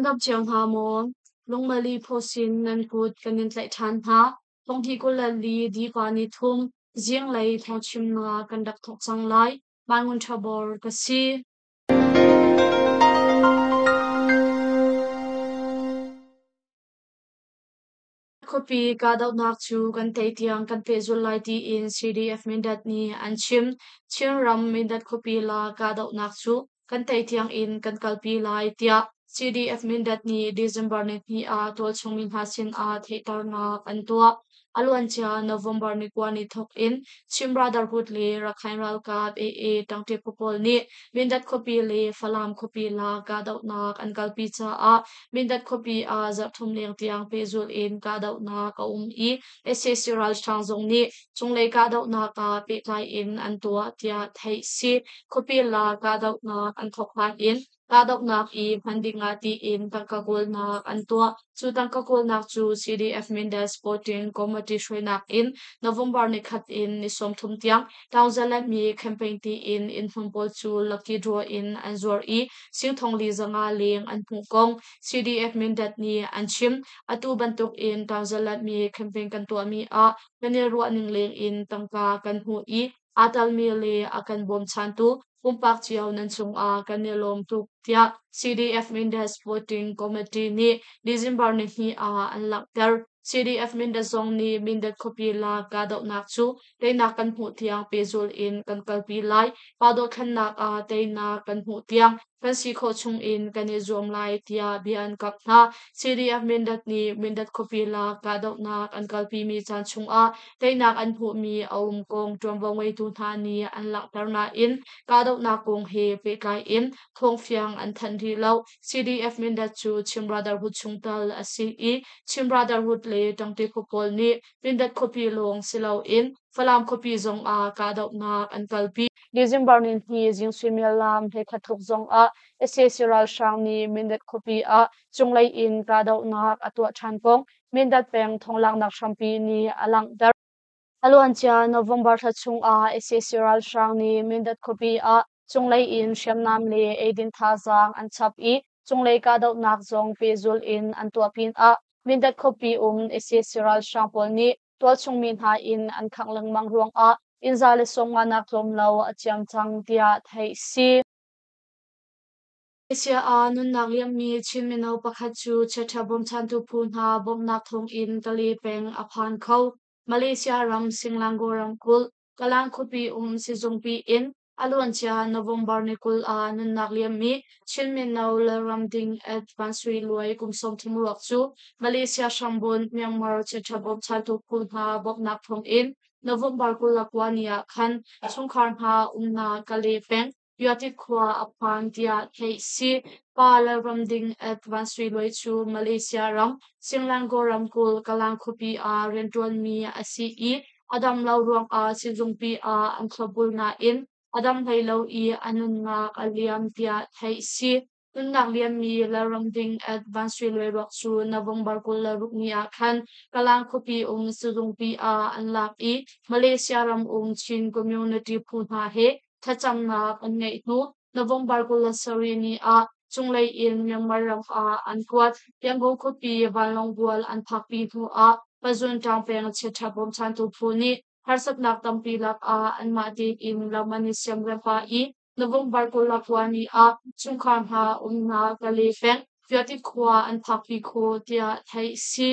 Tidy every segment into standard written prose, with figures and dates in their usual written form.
dam cio hna maw? Lungmali phawsin nan kut kan in tlaih ṭhan hna. Thonghnih 24 dipa ni thum zinglei thawngchimnak kan rak thawk cang lai. Mai Ngun Ṭha Bor ka si. Khuapi kahdohnak cu kan tei tiang kan pehzulh lai tiin CDF Mindat nih an chim. Chinram Mindat khuapi la kahdohnak cu kan tei tiang in kan kalpi lai tiah CDF Mindat nih December nihnih ah tualchung mi hna sin ah theihternak an tuah. A luancia November ni kua ni thawk in Chin Brotherhood le Rakhine ralkap AA ṭangṭi phu pawl nih Mindat khuapi le Falam khuapi la kahdohnak an kalpi caah Mindat khuapi ah zarhthum leng tiang pehzulh in kahdohnak a um i sac ralhrang zong nih cunglei kahdohnak ah pehtlai in an tuah tiah theih si. Khuapi la kahdohnak an thawk hlan in kahdohnak i hman dingah tiin tangka kawlnak an tuah. Cu tangka kawlnak cu CDF Mindat Sporting Committee hruainak in November nikhat in ni 30 tiang Taungzalami campaign tiin innhmun pawl cu lucky draw in an zuar i sing thong li zanga leng an hmuh kong CDF Mindat nih an chim. Atu bantuk in Taungzalami campaign kan tuahmi ah kan i ruahning leng in tangka kan hmuh i aa telmi le a kan bawmchantu pumpak cio nan cungah kan i lawm tuk tiah CDF Mindat Voting Committee nih December nihnih ah an langhter. CDF Mindat zong nih Mindat khuapi la kahdohnak cu teinak kan hmuh tiang pehzulh in kan kalpi lai. Pa dothlennak ah teinak kan hmuh tiang kan si khawh chung in kan i zuam lai tiah bia an kamh hna. CDF Mindat nih Mindat khuapi la kahdohnak an kalpimi caan chungah teinak an hmuhmi a um kong ṭuanvo ngeitu hna nih an langhter nain kahdohnak kong he pehtlai in thawngfiang an thanh rih lo. CDF Mindat cu Chin Brotherhood chungtel a si i Chin Brotherhood le ṭangṭi phu pawl nih Mindat khuapi lawng si loin Falam khuapi zongah kahdohnak an kalpi. December nihnih zing suimilam 11 tluk zongah sac ralhrang nih Mindat khuapi ah cunglei in kahdohnak a tuah ṭhan kong Mindat peng thonglaknak hrampi nih a langhter. A luancia November thla chungah sac ralhrang nih Mindat khuapi ah cunglei in hriamnam le eidin thazaang an chap i cunglei kahdohnak zong pehzulh in an tuah pinah Mindat khuapi um sac ralhrang pawl nih tualchung mi hna inn an khangh lengmang ruangah inn za le sawm nga nak tlawm lo a ciam cang tiah theih si. Asia ah nunnak liammi Chin mino pakhat cu chiaṭha bawmchantu phu hna bawmhnak thawngin Kale peng a phan kho. Malaysia ram Selangor ramkulh, Kalang khuapi um sizungpi in a luancia November ni 20 ah nunnak liammi Chin mino Lalram Ding at Van Sui Luai kum 30 ruak cu Malaysia hrambunh Myanmar chiaṭha bawmchantu phu hna bawmhnak thawngin November 29 ni ah khan chungkhar hna umnak Kale peng Yatit khua a phan tiah theih si. Pa Lalram Ding at Van Sui Luai cu Malaysia ram Selangor ramkulh Kalang khuapi ah rianṭuanmi a si i a dam lo ruangah sizungpi ah an thlopbul nain a dam hlei lo i a nunnak a liam tiah theih si. Nunnak liammi Lalram Ding at Van Sui Luai ruak cu November 26 ni ah khan Kalang khuapi um sizungpi ah an lak i Malaysia ram um Chin community phu hna he thlacamnak an ngeih hnu November 27 ni ah cunglei in Myanmar ram ah an kuat. Yangon khuapi vanlawng bual an phakpi hnu ah Pazun ṭang peng chiaṭha bawmchantu phu nih harsatnak tampi lakah anmah tein lam an i siamrem pah i November 29 ni ah chungkhar hna umnak Kale peng Fiatit khua an phakpi khawh tiah theih si.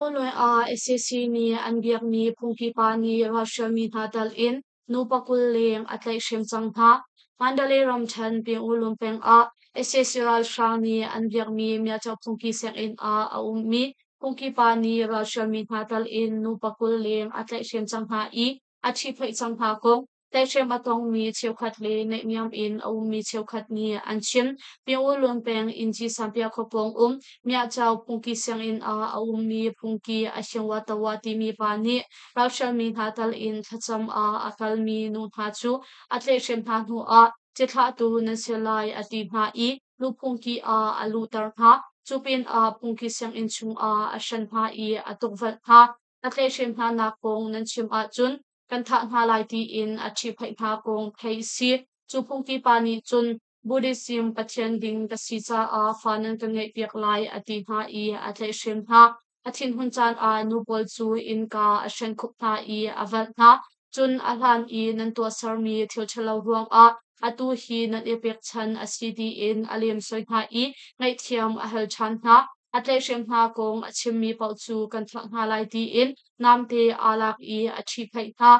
Pawloi ah sac nih an biakmi phungki pa nih ralhrialmi hna tal in nupa 20 leng a tlaihhrem cang hna. Mandalay ramṭhen Pingulum peng ah sac ralhrang nih an biakmi Miacho phungki sianginn ah a ummi phungki pa nih ralhrialmi hna tal in nupa 20 leng a tlaihhrem cang hna i a ṭhiphaih cang hna kong tlaihhrem a tongmi cheukhat le naihniam in a ummi cheukhat nih an chim. Pingulun peng Inci Sanpiah khuapawng um Miahcau phungki sianginn ah a ummi phungki Ashinwatawa timi pa nih ralhrialmi hna tal in thlacam ah a kalmi nu hna cu a tlaihhrem hna hnuah cithlahtu nan si lai a ti hna i nu phungki ah a luhter hna. Cu pinah phungki sianginn chungah a hren hna i a tukvelh hna. A tlaihhrem hnanak kong nan chim ahcun kan thah hna lai tiin a ṭhiphaih hna kong theih a si. Cu phungki pa nih cun. Buddhism pathian ding ka si caah fa nan ka ngeihpiak lai a ti hna i a tlaihhrem hna. A thinhun caan ah nu pawl cu innka a hrenkhup hna i a velh hna. Cun a hlan i nan tuahsermi thil ṭhalo ruangah atu hi nan i pekchan a si tiin a lemsoi hna i ngaihthiam a hal ṭhan hna. A tlaihhrem hna kong a chimmi paoh cu kan thah hna lai tiin namte aa lak i a ṭhihphaih hna.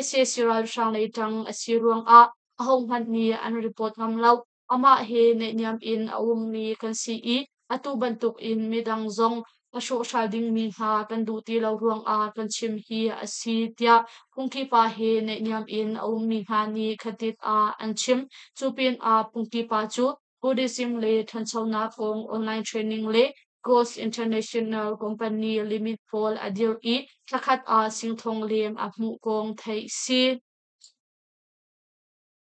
Sac ralhrang lei ṭang a si ruangah ahohmanh nih an report ngam lo. Amah he naihniam in a ummi kan si i atu bantukin midang zong a hrawhhral dingmi hna kan duh ti lo ruangah kan chim hi a si tiah phungki pa he naihniam in a ummi hna nih khatit ah an chim. Cu pinah phungki pa cu Buddhism le ṭhanchonak kong online training le Ghost International Company Limit pawl a dirh i thlakhat ah singthong leng a hmuh kong theih si.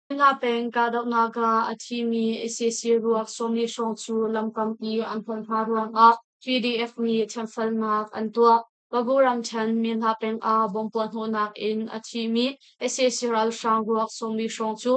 Nga peng kahdohnak ah a thimi sac ruak 40 hrawng cu lamkam i an hlonh hna ruangah PDF nih thiamfelnak an tuah. Babu ramṭhen Minhla peng ah bomb puahhnawhnak in a thimi sac ralhrang ruak 40 hrawng cu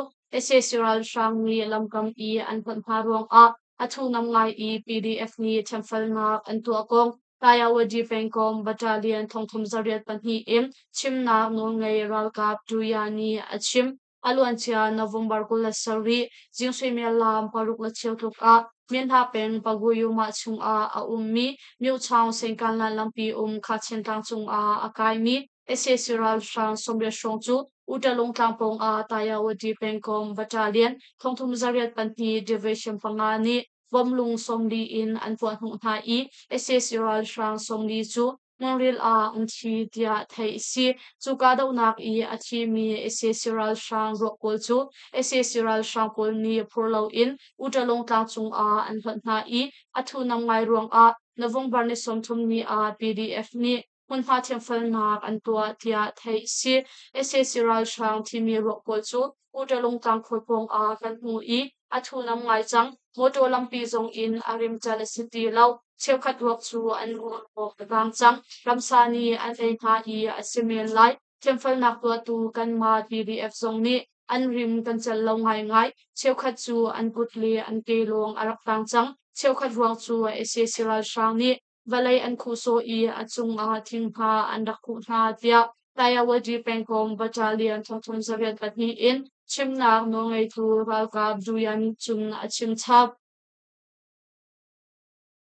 sac ralhrang nih lamkam i an hlonh hna ruangah a thunam ngai i PDF nih thiamfelnak an tuah kong Tayawadi pengkomh battalion 3802 in chimnak nawlngei ralkap Tuya nih a chim. A luancia November 27 zing suimilam 6:15 tluk ah Minhla peng Paguyumah chungah a ummi Myochaung Sengkanlan lampi um Kachin tlang cungah a kaimi sac ralhrang 80 hrawng cu Utalung tlang pawngah Tayawadi pengkomh battalion 3802 Division 5 nih bomlung 40 in an puahhnawh hna i sac ralhrang 40 cu hmunril ah an thi tiah theih a si. Cu kahdohnak i a thimi sac ralhrang ruak pawl cu sac ralhrang pawl nih phur loin Utalung tlang cungah an hlonh hna i a thunam ngai ruangah November ni 30 ni ah PDF nih hmunhma thiamfelnak an tuah tiah theih a si. Sac ralhrang thimi ruak pawl cu Utalung tlang khual pawng ah kan hmu i a thunam ngai cang. Motor lampi zong in a rimcal a si ti lo. Cheukhat ruak cu an ruak awk a vang cang. Ramsa nih an ei hna i a si men lai. Thiamfelnak tuahtu kanmah PDF zong nih an rim kan celh lo ngaingai. Cheukhat cu an kut le an ke lawng a rak tang cang. Cheukhat ruak cu sac ralhrang nih vawlei an khuh sawh i a cungah thing hna an rak khuh hna tiah Tayawadi pengkomh battalion 3802 in chimnak nawlngeitu ralkap Duyan cun a chim chap.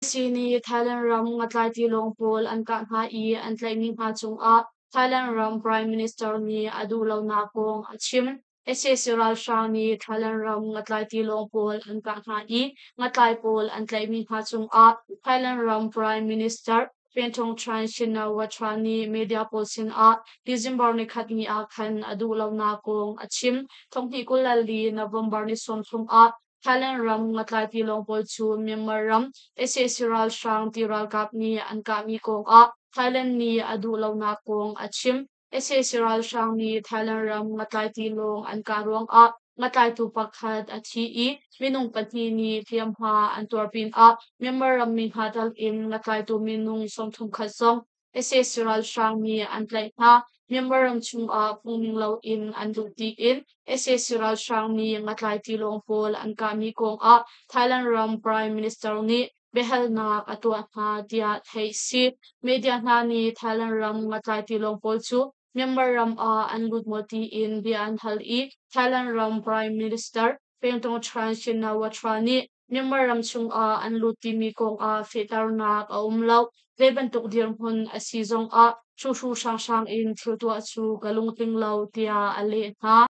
Nih Thailand ram ngatlai tilawng pawl an kah hna i an tlaihmi hna cungah Thailand ram Prime Minister nih a duh lonak kong a chim. Sac ralhrang nih Thailand ram ngatlai tilawng pawl an kah hna i ngatlai pawl an tlaihmi hna cungah Thailand ram Prime Minister Paetongtarn Shinawatra nih media pawl sinah December nikhat ni ah khan a duh lonak kong a chim. 2024 November ni 30 ah Thailand ram ngatlai tilawng pawl cu Myanmar ram sac ralhrang ti ralkap nih an kahmi kongah Thailand nih a duh lonak kong a chim. Sac ralhrang nih Thailand ram ngatlai tilawng an kah ruangah ngatlaitu pakhat a thi i minung pahnih nih hliamhma an tuar pinah Myanmar rammi hna tal in ngatlaitu minung 31 zong sac ralhrang nih an tlaih hna. Myanmar ram chungah phungning loin an luh tiin sac ralhrang nih ngatlai tilawng pawl an kahmi kongah Thailand ram Prime Minister nih biahalnak a tuah hna tiah theih si. Media hna nih Thailand ram ngatlai tilawng pawl cu Myanmar ram ah an lut maw tiin bia an hal i Thailand ram Prime Minister Paetongtarn Shinawatra nih Myanmar ram chungah an lut timi kongah fehternak a um lo. Zei bantuk dirhmun a si zongah hruhru hranghrang in thil tuah cu ka lungtling lo tiah a leh hna.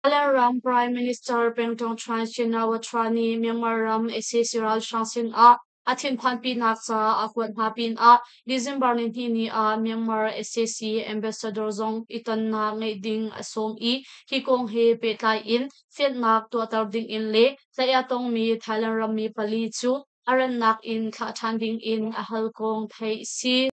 Thailand ram Prime Minister Paetongtarn Shinawatra nih Myanmar ram sac ralhrang sinah a thinphanpinak ca a kuat hna pinah December nihnih ni ah Myanmar sac ambassador zong i tonnak ngeih ding a sawm i hi kong he pehtlai in fianhnak tuahter dingin le tlaih a tongmi Thailand rammi pali cu a rannak in thlah ṭhan dingin a hal kong theih a si.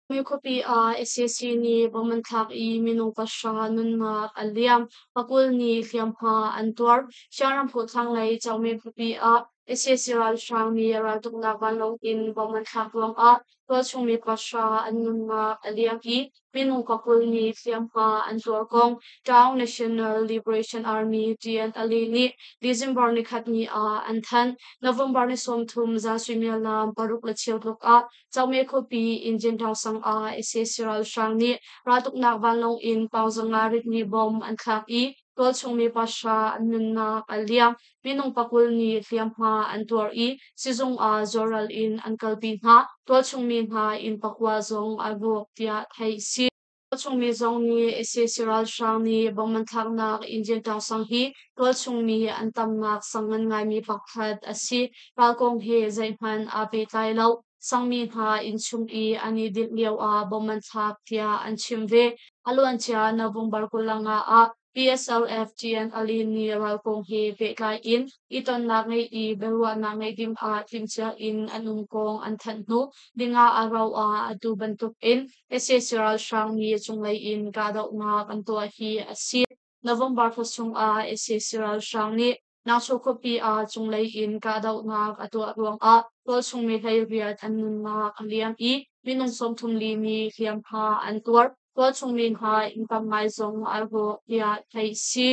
Khuapi ah sac nih bomb an thlak i minung 9 nunnak a liam. 20 nih hliamhma an tuar. Siangramkhawh thlanglei Cangme khuapi ah. Sac ralhrang nih raltuknak vanlawng in bomb an thlak ruangah tualchung mi pahra an nunnak a liam i minung 20 nih hliamhma an tuar kong Town National Liberation Army TNLA nih December nikhat ni ah an thanh. November ni 30 zan suimilam 6:15 tluk ah Chawme khuapi Injin Town ah sac ralhrang nih raltuknak vanlawng in paung 500 ritmi bomb an thlak i tualchung mi pahra an nunnak a liam. Minung 20 nih hliamhma an tuar i sizung ah zualral in an kalpi hna. Tualchung mi hna inn pakua zong a rawk tiah theih si. Tualchung mi zong nih sac ralhrang nih bomb an thlaknak Injin Town sang hi tualchung mi an tamnak sang ngan ngaimi pakhat a si. Ral kong he zeihmanh aa pehtlai lo. Sangmi hna innchung i an i dinh lio ah bomb an thlak tiah an chim ve. A luancia November 25 ah PSLF TNLA nih ral kong he pehtlai in i tonnak ngeih i biaruahnak ngeih ding ah timhcia in an um kong an thanh hnu dingah a rauh ah atu bantuk in sac ralhrang nih cunglei in kahdohnak an tuah hi a si. November thla chung ah sac ralhrang nih Nangcho khuapi ah cunglei in kahdohnak a tuah ruangah tualchung mi 18 an nunnak a liam i minung 34 nih hliamhma an tuar. Tualchung mi hna inn tam ngai zong a rawk tiah theih si.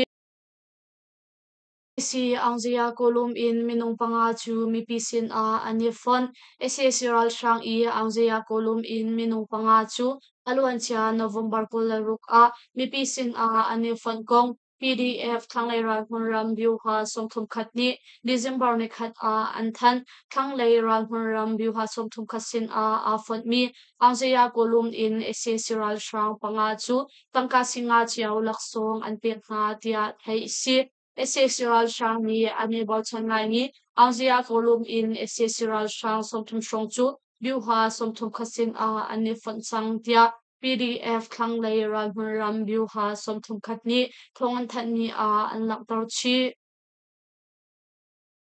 Si Aungzia Kawlum in minung panga cu mipi sinah an i fonh. Sac ralhrang i Aungzia Kawlum in minung panga cu a luancia November 26 ah mipi sinah an i fonh kong PDF Thlanglei Ralhmun ram Byuha 31 nih December nikhat ah an thanh. Thlanglei Ralhmun ram Byuha 31 sin ah aa fonhmi Aungzaya Kawlum in sac ralhrang panga cu tangka singa cio laksawng an pek hna tiah theih a si. Sac ralhrang nih an i bochan ngaimi Aungzaya Kawlum in sac ralhrang 30 hrawng cu Byuha 31 sin ah an i fonh cang tiah PDF thlanglei ralhmun ram Byuha 31 nih thawng an thanhmi ah an langhter chih.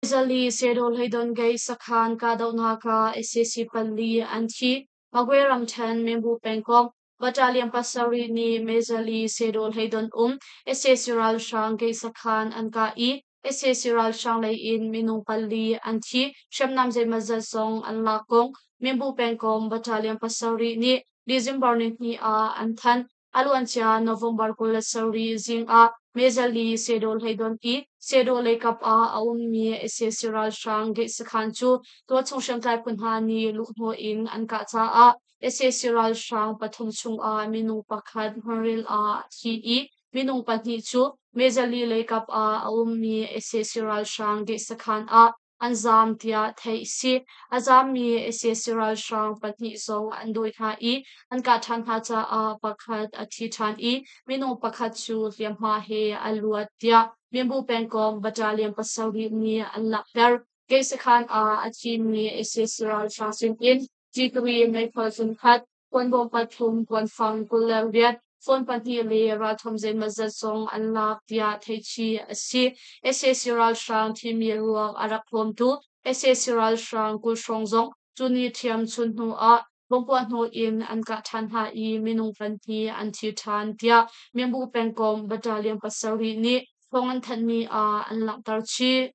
Zali Sedaw Hleidon Gate sakhan kahdohnak ah sac pali an thi. Magwe ramṭhen Minbu pengkomh Battalion 7 nih Mezali Sedaw Hleidon um sac ralhrang gate sakhan an kah i sac ralhrang lei in minung pali an thi. Hriamnam zeimawzat zong an lak kong Minbu pengkomh Battalion 7 nih December nihnih ah an thanh. A luancia November 27 zing ah Mezali Sedaw Hleidon i Sedaw leikap ah a ummi sac ralhrang gate sakhan cu tualchung hriamtlai phu hna nih luhhnawh in an kah caah sac ralhrang pathum chungah minung pakhat hmunril ah a thi i minung pahnih cu Mezali leikap ah a ummi sac ralhrang gate sakhan ah an zaam tiah theih a si. A zaammi sac ralhrang pahnih zong an dawi hna i an kah ṭhan hna caah pakhat a thi ṭhan i minung pakhat cu hliamhma he a luat tiah Minbu pengkomh Battalion 7 nih an langhter. Gate sakhan ah a thimi sac ralhrang sinin G3 meithal zunkhat, kuanbawm pathum, kuanfang 28, phone pahnih le ralthawm zeimawzat zong an lak tiah theihchih a si. Sac ralhrang thimi ruak a rak hlawmtu sac ralhrang 20 hrawng zong cu ni ṭhiam chun hnu ah bomb hnawh in an kah ṭhan hna i minung pahnih an thi ṭhan tiah Minbu pengkomh Battalion 7 nih thawng an thanhmi ah an langhter chih.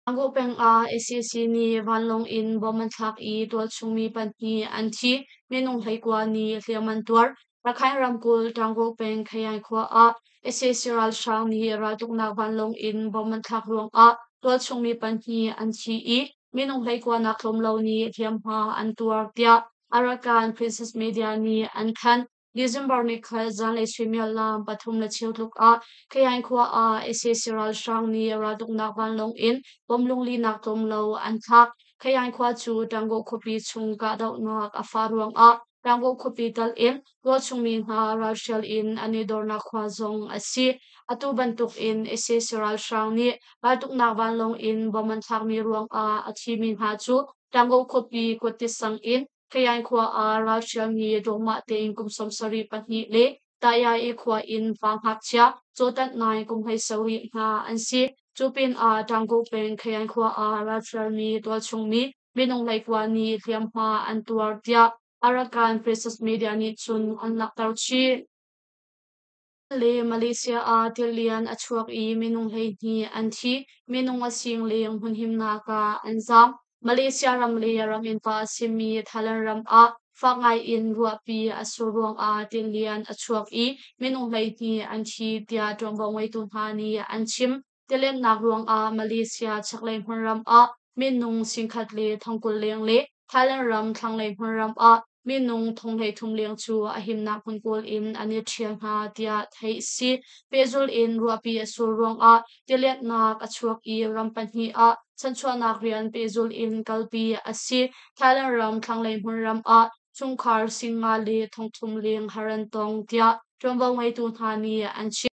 Gangaw peng ah sac nih vanlawng in bomb an thlak i tualchung mi pahnih an thi. Minung 19 nih hliam an tuar. Rakhine ramkulh Gangaw peng Khayai khua ah sac ralhrang nih raltuknak vanlawng in bomb an thlak ruangah tualchung mi pahnih an thi i minung 19 nak tlawm lo nih hliamhma an tuar tiah Arakan Princess Media nih an thanh. December ni khat zanlei suimilam 3:15 tluk ah Khayain khua ah sac ralhrang nih raltuknak vanlawng in bom lunglinak tlawm lo an thlak. Khayain khua cu Gangaw khuapi chung kahdohnak a fah ruangah Gangaw khuapi tal in tualchung mi hna ralhrial in an i dornak khua zong a si. Atu bantuk in sac ralhrang nih raltuknak vanlawng in bom an thlakmi ruangah a thimi hna cu Gangaw khuapi Kawttisang in Khayain khua ah ralhrialmi dawhmah tein kum 72 le Tayai khua in pa ngakchia cawtanh ngai kum 17 hna an si. Cu pinah Gangaw peng Khayain khua ah ralhrialmi tualchungmi minung 19 nih hliamhma an tuar tiah Arakan Princess Media nih cun an langhter chih. Le Malaysia ah tilian a chuak i minung 12 an thi. Minung a sing leng hmunhimnak ah an zaam. Malaysia ram le ram innpa a simi Thailand ram ah fak ngaiin ruahpi a sur ruangah tilian a chuak i minung 12 an thi tiah ṭuanvo ngeitu hna nih an chim. Tiliannak ruangah Malaysia chaklei hmunram ah minung 10,000 le 20,000 leng le Thailand ram thlanglei hmunram ah minung 33,000 leng cu a himnak hmun kawl in an i ṭhial hna tiah theih a si. Pehzulh in ruahpi a sur ruangah tilianhnak a chuak i ram pahnih ah chanchuahnak rian pehzulh in kalpi a si. Thailand ram thlanglei hmunram ah chungkhar 5,000 le 3,000 leng har an tong tiah ṭuanvo ngeitu hna nih an chim.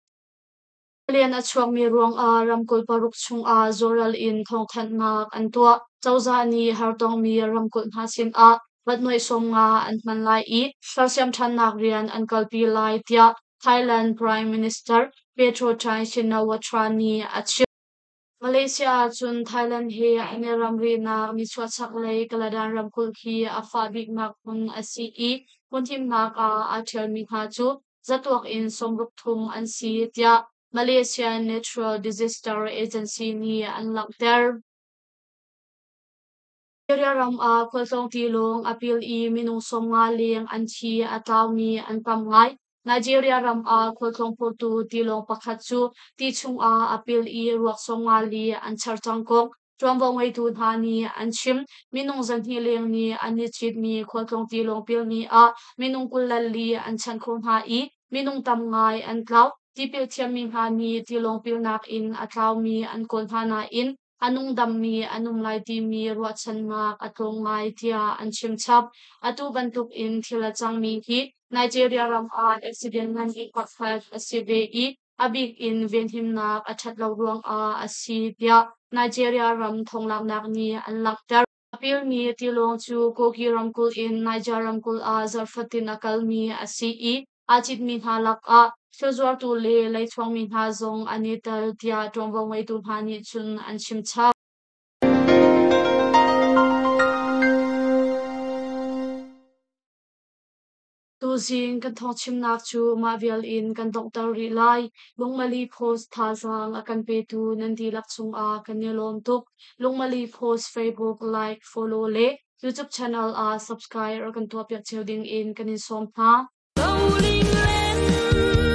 Lian a chuakmi ruangah ramkulh paruk chungah zawral in thawngthanhnak an tuah. Cozah nih hartongmi ramkulh hna sinah bat nuai 50 an hman lai i sersiam ṭhannak rian an kalpi lai tiah Thailand Prime Minister Paetongtarn Shinawatra nih a chim. Malaysia ahcun Thailand he an i ramrinak nichuah chaklei Kaladan ramkulh hi a fah biknak hmun a si i hmunhimnak ah aa ṭhialmi hna cu zatuak in 63 an si tiah Malaysian Natural Disaster Agency nih an langhter. Syria ram ah khualtlawng tilawng a pil i minung 50 leng an thi, a tlaumi an tam ngai. Nigeria ram ah khualtlawng phurtu tilawng pakhat cu ti chungah a pil i ruak 54 an char cang kong ṭuanvo ngeitu hna nih an chim. Minung 200 leng nih an i citmi khualtlawng tilawng pilmi ah minung 24 an chanh khawh hna i minung tam ngai an tlau. Tipil thiammi hna nih tilawng pilnak in a tlaumi an kawl hna nain a nungdammi an um lai timi ruahchannak a tlawm ngai tiah an chim chap. Atu bantuk in thil a cangmi hi Nigeria ram ah accident ngan bik pakhat a si ve i a bik in venhimnak a ṭhat lo ruangah a si tiah Nigeria ram thonglaknak nih an langhter. A pilmi tilawng cu Kogi ramkulh in Niger ramkulh ah zarh fatin a kalmi a si i aa citmi hna lakah thilzuartu le leichuangmi hna zong an i tel tiah ṭuanvo ngeitu hna nih cun an chim chap. Tuzing kan thawngchimnak cu mah vial in kan donghter rih lai. Lungmali Post thazaang a kan petu nan dihlak cungah kan i lawm tuk. Lungmali Post Facebook like, follow le YouTube channel ah subscribe rak kan tuahpiak cio ding in kan in sawm hna. Rolling land.